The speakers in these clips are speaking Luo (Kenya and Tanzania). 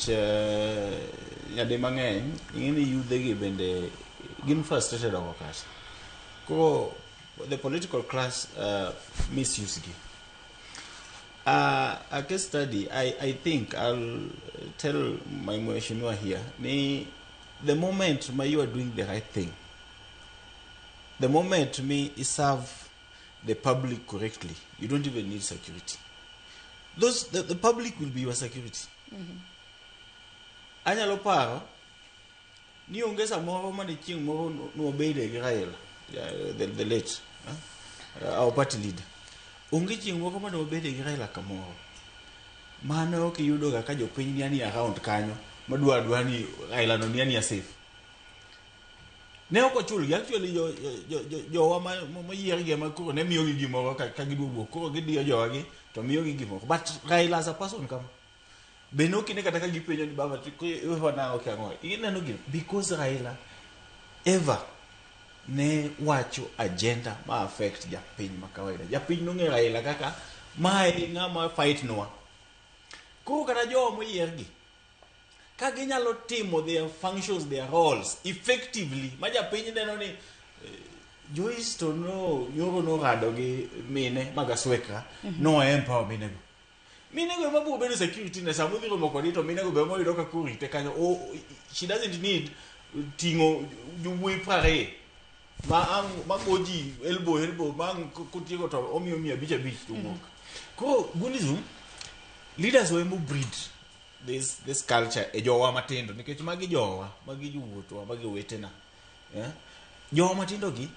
Nikech nyadi mang'eny ing'e ni yudhe gi bende gin frustrated oko kacha. Koro the political class misuse gi. A case study, I think I'll tell my mheshimiwa here, ni the moment ma you are doing the right thing, the moment mi serve the public correctly, you don't even need security. The public will be your security. Anyalo paro ni onge samoro mane chieng' moro nwabede gi Raila, the late, our party leader. Onge chieng' moro mane wabede gi Raila kamoro. Mano ok iyudo ga ka jopiny ni ani around kanyo madwa adwa ni Raila no ni ani safe. Ne ok ochulgi actually jowa moyier gi ema koro ne miyogi gimoro ka gidwa wuok koro gidiyo jowa gi to miyogi gimoro but Raila as a person kama be nokine kata ka gipenjo ni baba iwewa nang'o kia ang'o ineno gino because Raila ever ne wacho agenda ma affect japiny ma kawaida. Japiny nong'eyo Raila kaka mae ng'ama fight nwa. Koro kata jowa moyier gi ka ginyalo timo their functions, their roles effectively ma japiny neno ni Joyce to no nyoro norado gi mine mag Aswekra no empower mine go. Mine go ema biro bedo security ne sama odhi romo kodi to mine go be ema oyudo ka korite kanyo. Oh, she doesn't need ting'o jowuoyi 20 ma ang' ma go ji elbow elbow ma ang' kotieko to omiyo 500 500 to wuok. Koro Gunism leaders wa emo breed this culture e jowa matindo nikech magi jowa, magi jowuothwa, magi owetena. Yeah? Jowa matindo gi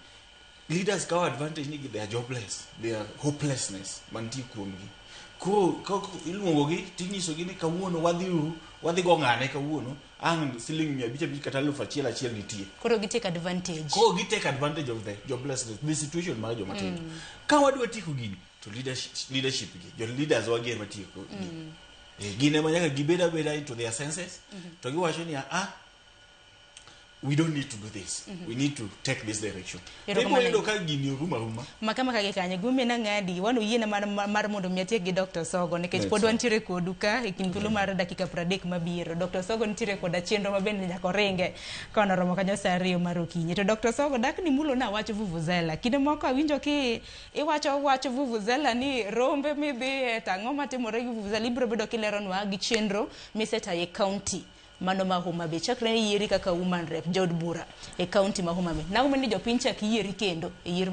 leaders kawo advantage ni they are jobless, they are hopelessness mantie kuomgi. Koro iluongo gi tinyisogi ni kawuono wadhi uru, wadhi go ng'ane kawuono, ang' siling 500 500 kata 1000 1000 nitie. Koro gi take advantage. Koro gi take advantage of the joblessness, the situation mar joma tindo. Ka wadwa tieko gini, to leadership gi, jo leaders wagi ema tieko gini. Gin ema nyaka gibed abeda into their senses, to giwacho ni ah, we don't need to do this. We need to take this direction. Erokamano. Ibiro yudo ka gini orumo aruma. Maka maka gi kanyo gimomiyo nang'adi wan oyiena mar mondo mi atiek gi Dr. Sogo nikech pod wantiere kodu ka e kind thuolo mar dakika 30 mabiro. Dr. Sogo nitiere koda chenro ma bende nyaka oringe ka noromo kanyo saa 2 mar okinyi. To Dr. Sogo dak ni mulo na wach vuvuzela. Kinde moko awinjo ki iwacho wach vuvuzela ni rombe midhiye to ang'o matimore gi vuvuzela ibiro bedo kileronwa gi chenro misetayo e county mano ma Homa Bay. Chakre ne yieri kaka woman rep jaod bura e county ma Homa Bay. Nang'o ni jopiny chak yieri kendo e yiero